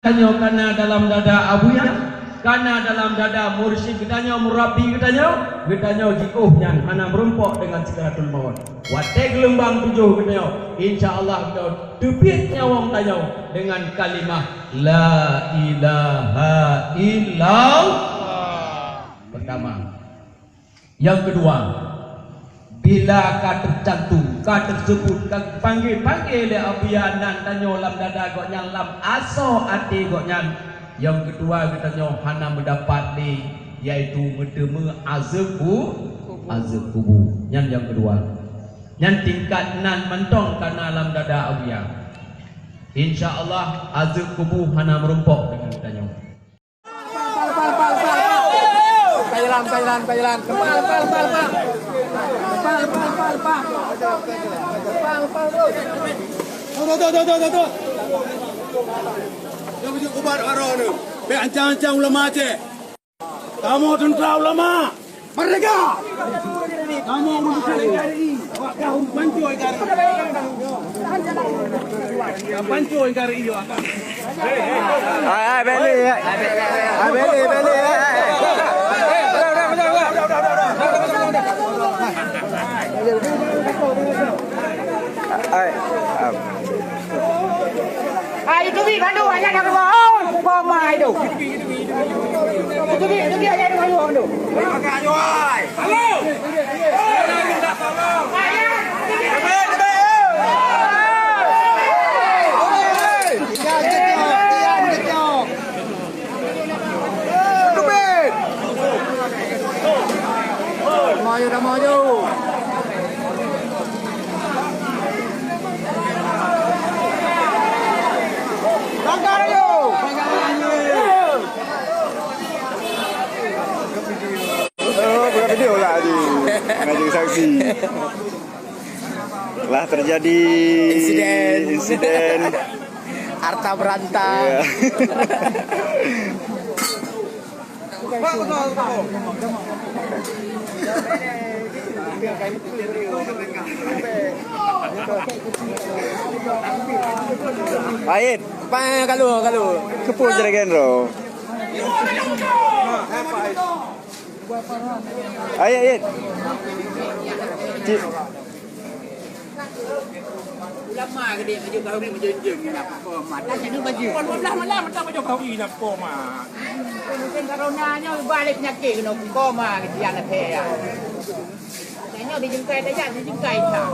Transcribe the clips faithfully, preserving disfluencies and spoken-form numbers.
Tanyoe kana dalam dada Abuya, kana dalam dada mursyid geutanyoe, murabbi geutanyoe, geutanyoe jiôh nyan hana meurumpok deungon sakaratul maut. Watée geulumbang tujoh geutanyoe, insya Allah geutanyoe teubiet nyawöng tanyoe deungon kalimah la ilaha illallah. Pertama. Nyang keudua, bila ka teucantum, ka teuseubut, ka geupanggé-panggé lé Abuya nan tanyoe lam dada gobnyan, lam asoe até gobnyan, nyang keudua geutanyoe hana meudapat lé, yaitu meuteumé azeueb ku-, azeueb kubu. Nyan nyang keudua. Nyan tingkat nan mantong kana lam dada Abuya. Insya Allah, azeueb kubu hana meurumpok deungon geutanyoe. Thailand, Thailand, Thailand. Pal, pal, pal, pal. Pal, pal, pal, pal. Pal, pal, pal. Tuh, tuh, tuh, tuh, tuh, tuh. Dia punya ubat baru ni. Pek ancang-ancang ulama Aceh. Kamoe teuntra ulama. Merdeka! Kamoe ureueng besar N K R I. Awak kah ureueng pancong N K R I. Pancong N K R I awak kah. Hai, hai, beli, hai. Hai, beli, beli, hai, hai. Hai, am. Hai, itu bi bandu banyak dah keluar. Oh, koma itu. Itu bi, itu bi banyak dah keluar tu. Maju, dah maju. Langkah laju. Oh, bukan video lah tadi. Ngaji saksi. Telah terjadi insiden. Insiden. Harta beranta. Iya. Pahit. Pa-, kalau, kalau. Kepul jeragen roh. Ayat, ayat. Cik. Ulama gede baju baru menjunjung ni nak koma. Tanya ni baju. Dua belas malam tak baju baru ni nak koma. Mungkin corona nyo balik penyakit kena koma gitu ya nak ya. Tanya di jengkai dah ya, di jengkai tak.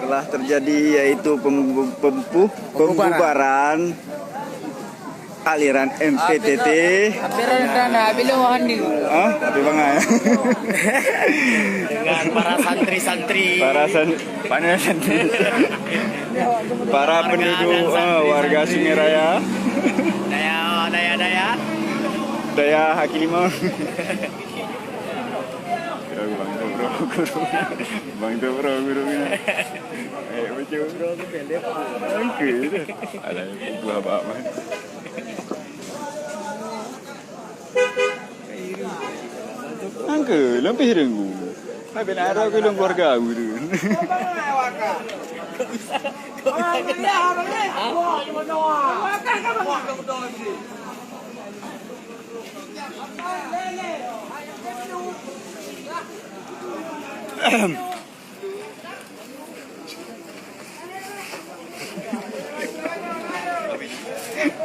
Telah terjadi yaitu pembu-, pempu-, pembubaran aliran M P T T. Hampir dah nak, belum Wahandi. Hah? Tapi bangai. Dengan para santri-santri. Para san-, para santri. Para penduduk, eh, warga Sungai Raya. Daya, daya, daya. Daya Hakilimah. Bang tu bro, guru. Bang tu bro, guru ni. Eh, macam bro tu pendek. Angka tu. Alah, buah bak man. Angka, lebih dengku. Tapi nak harap ke dalam keluarga aku tu.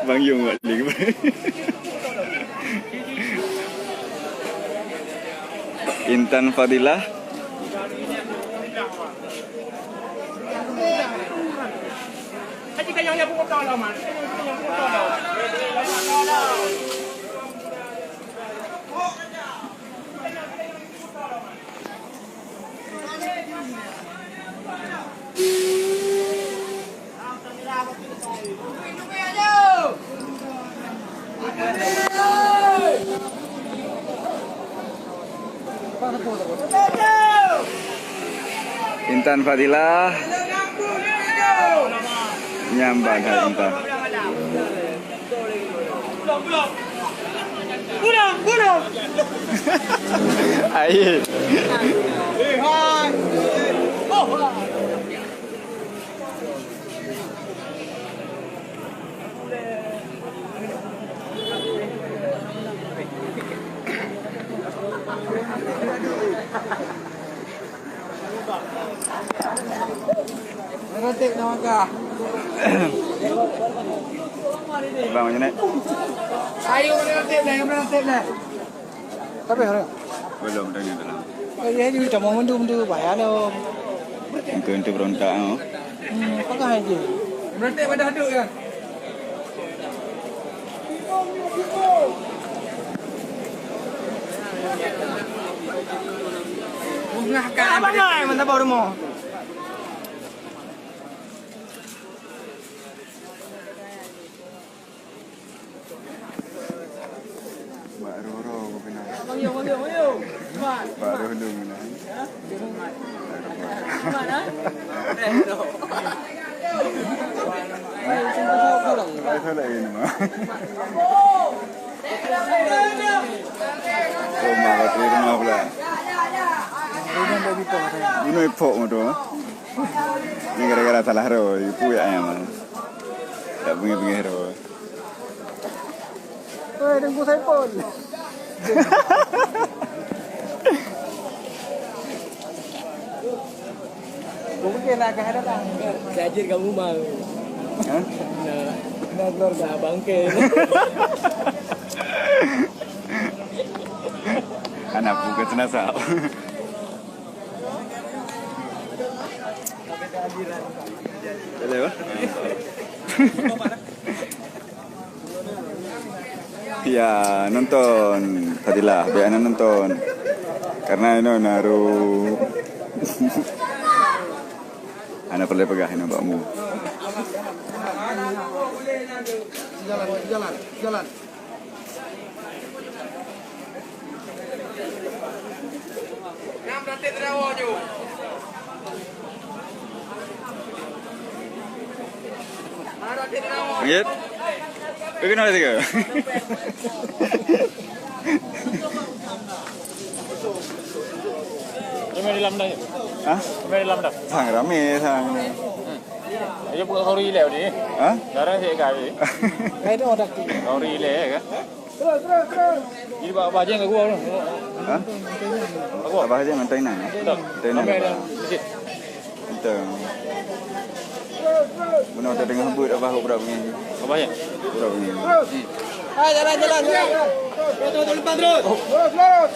Bang Yong balik. Intan Fadilah. Intan Fadilah. Nyambat hai Intan. Gurang, gurang. Air. Merantik nama kah? Bang, macam mana? Ayo merantik dah, ayo merantik dah. Tapi orang. Belum, dah ni dalam. Oh, ya, ni kita mau mundur-mundur, bahaya lom. Engkau nanti berontak, oh. Hmm, pegang aja. Merantik pada haduk ya. Bungahkan. Apa ngai mantap baru mau? Bak roro kau kena. Bak roro kena. Ai, salah ini mah. Oh, mah, bateri rumah pula. Bunuh ipok motor. Ni gara-gara salah roro, ipu ya ayam. Tak bengih-bengih roro. Weh, Teungku Saipul. Mungkin nak ke hadapan. Saya jir kamu mau. Hah? Nah, nah, keluarga. Nah, bangke. Anak bukan senasa. Boleh, Pak? Ya, nonton. Tadilah, biar anak nonton. Karena ini naruh. Anak perlu pegang ini, Pak Mu. Jalan, jalan, jalan. Ngit. Kau kenal tiga? Ramai dalam dah. Hah? Ramai dalam dah. Sang ramai, sang. Ayo buka kau rilek ni. Hah? Darah cek kali. Kau rilek kan? Terus, terus, terus. Jadi bak bajeng kat gua tu. Hah? Bak gua. Bak bajeng ngon Thailand, eh? Betul. Thailand. Ramai dah. Sikit. Betul. Guna udah dengar hembut apa hok berat bunyi. Apa ya? Berat bunyi. Hai, jalan, jalan, jalan. Terus, terus, terus, terus. Terus, terus.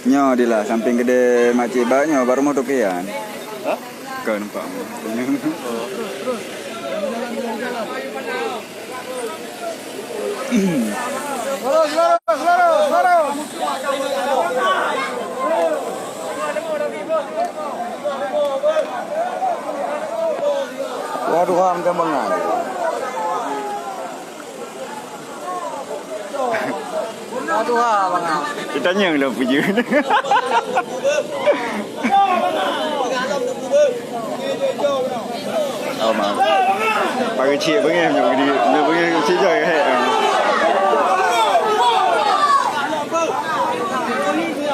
Nyoe dilah samping keudè makcik bak nyoe bak rumoh tokean. Hah? Ka nampak. Waduh, hang gambangan. Aduh, ah, bangang. Ditanya lah puji. Oh, maaf. Bagi cik bengeh, nyob bagi, nyob bagi cik jai, eh.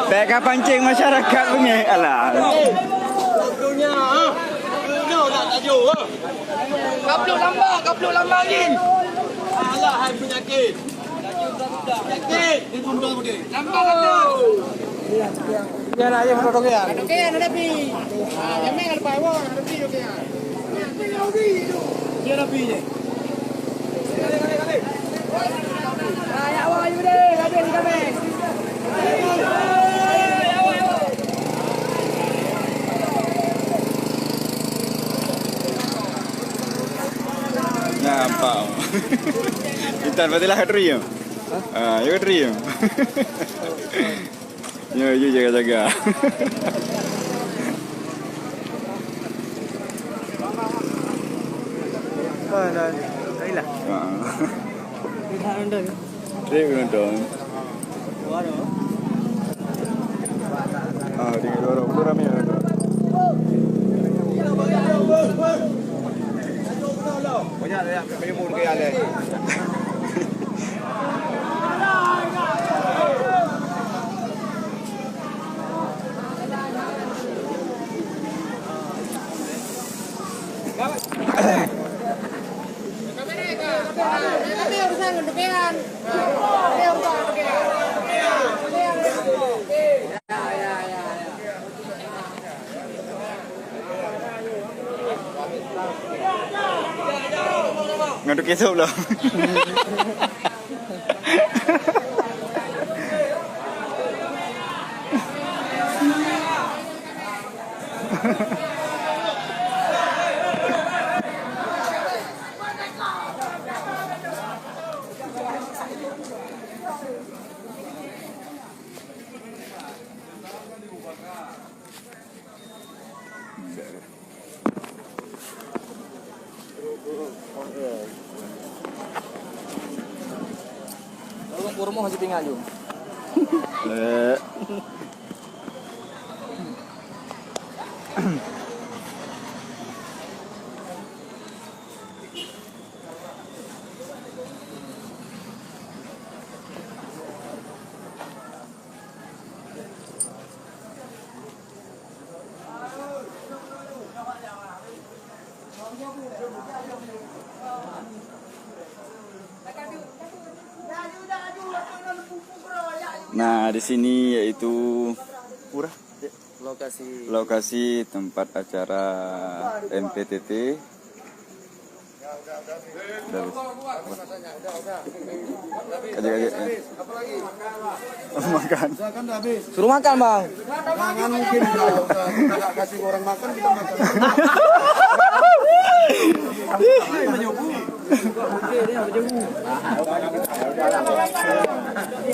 Bèk ka pancing masyarakat bengeh, alah. Kaplok lamba, kaplok lamba angin. Alah, hai penyakit. Penyakit. Lamba kaplok. Biar aja motor tokean. Tokean ada pi. Ah, jamé ada pi, ada pi tokean. Dia ada pi je. Nampak. Intan, berarti lah dream. Ah, you dream. Nyoe, you jaga-jaga. Apa dah? Kailah. Ha. Tidak ada. Trip nonton. Ah, di luar pun ramai orang tu. Ngon duke sop lom. Lalu pur moh sitingan ju. Eh. Nah, di sini yaitu pura, lokasi, lokasi tempat acara M P T T. Udah habis. Kajak-kajak, ya. Makan. Suruh makan, Bang. Jangan mungkin kita kasih orang makan, kita makan.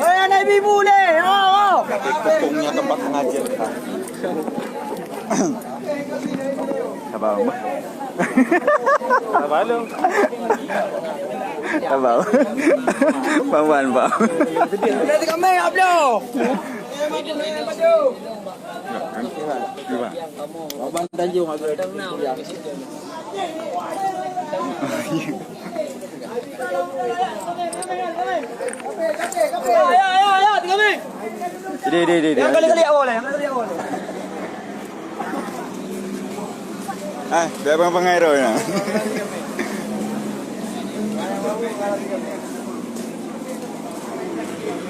Hei, anak ibu-ibu ni. Oh, oh. Tapi kepungnya tempat pengajian. Abang. Abang lu. Abang. Bang Wan, Bang. Nanti kami upload. Abang Tanjung, Abang. Jadi, jadi, jadi. Yang kali-kali awal, yang kali-kali awal. Ah, biar abang pangai roh ya.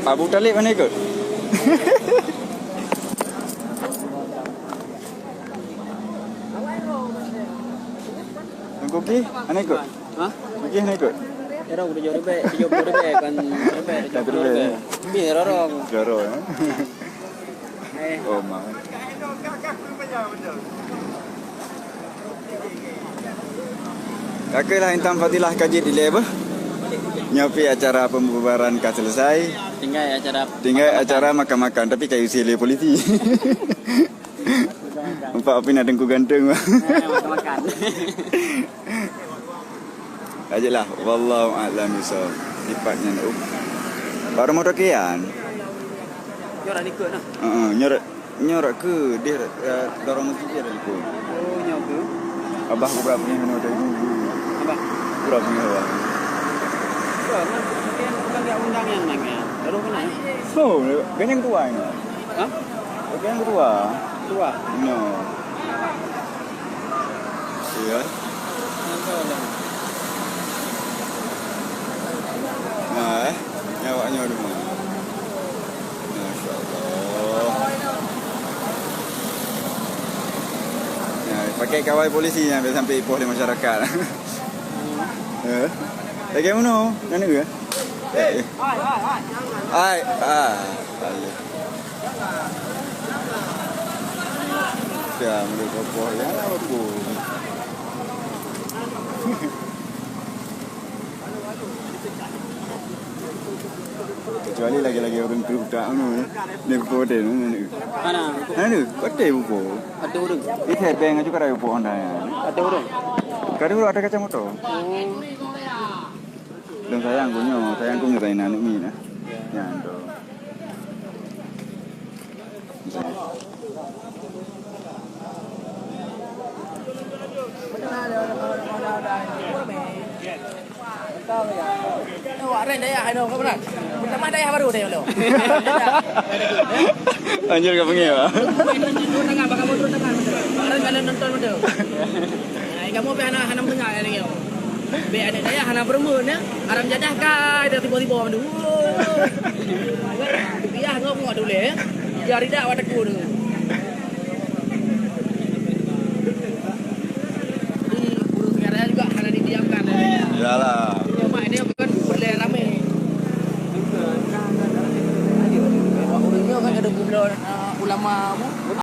Abu Talib mana ikut? Tengku Ki, mana ikut? Hah? Tengku Ki mana ikut? Era udah jauh lebih, tujuh puluh lebih, kan lebih, tujuh puluh lebih. Lebih, rorong. Jorok, ya? Eh. Oh, mah. Oke lah, Intan Fadilah ka jeuet dilèe beuh. Nyoe pih acara pembubaran ka selesai. Tinggai acara, tinggai acara makan-makan, tapi ka isi lé polisi. Nampak api nak dengku ganteng. Eh, makan-makan. Ajalah, wallahu a'lam bishawab. Sifat nyan, uh. Baru mau tokian. Nyorak nikut nah. Heeh, nyorak, nyorak ke dia, eh, dorong masjid dia tadi tu. Oh, nyorak ke? Abah kubra punya mana tadi tu. Abah. Kubra punya abah. Wah, kan, kan dia undang yang nanya. Baru kena. Oh, ganyang tua ini. Hah? Oke, yang kedua. Kedua? No. Iya. Yang kedua. Nah, eh. Nyawa nyawa rumah. Masya Allah. Nah, pakai kawai polisi yang biar sampai ipoh di masyarakat. Eh? Lagi mana? Mana ke? Eh, eh. Ai, ah. Balik. Ya, menurut kokoh ya, apa? Kecuali lagi-lagi orang tu tak anu. Ni kokoh dia, ni. Mana? Anu, kote buku. Ada orang. Ini saya beng aja kada buku Honda ya. Ada orang. Kada ada kaca motor. Oh. Dan sayang kunyo, sayang kunyo saya anak mi nah. Ya. Nyan tu. Dayah, ayo, kau pernah? Pertama dayah baru dayah lo. Anjir ka pengen, Pak. Turun tangan, bakal mau turun tangan. Orang kalau nonton betul. Nah, kamu pe hana hana mendengar ya lagi. Be anak dayah hana berembun ya. Haram jadah kai dah tiba-tiba madu. Biah ngok ngok dulu ya. Jari dak watak dulu. Jadi guru sekarang juga hana didiamkan ya. Yalah.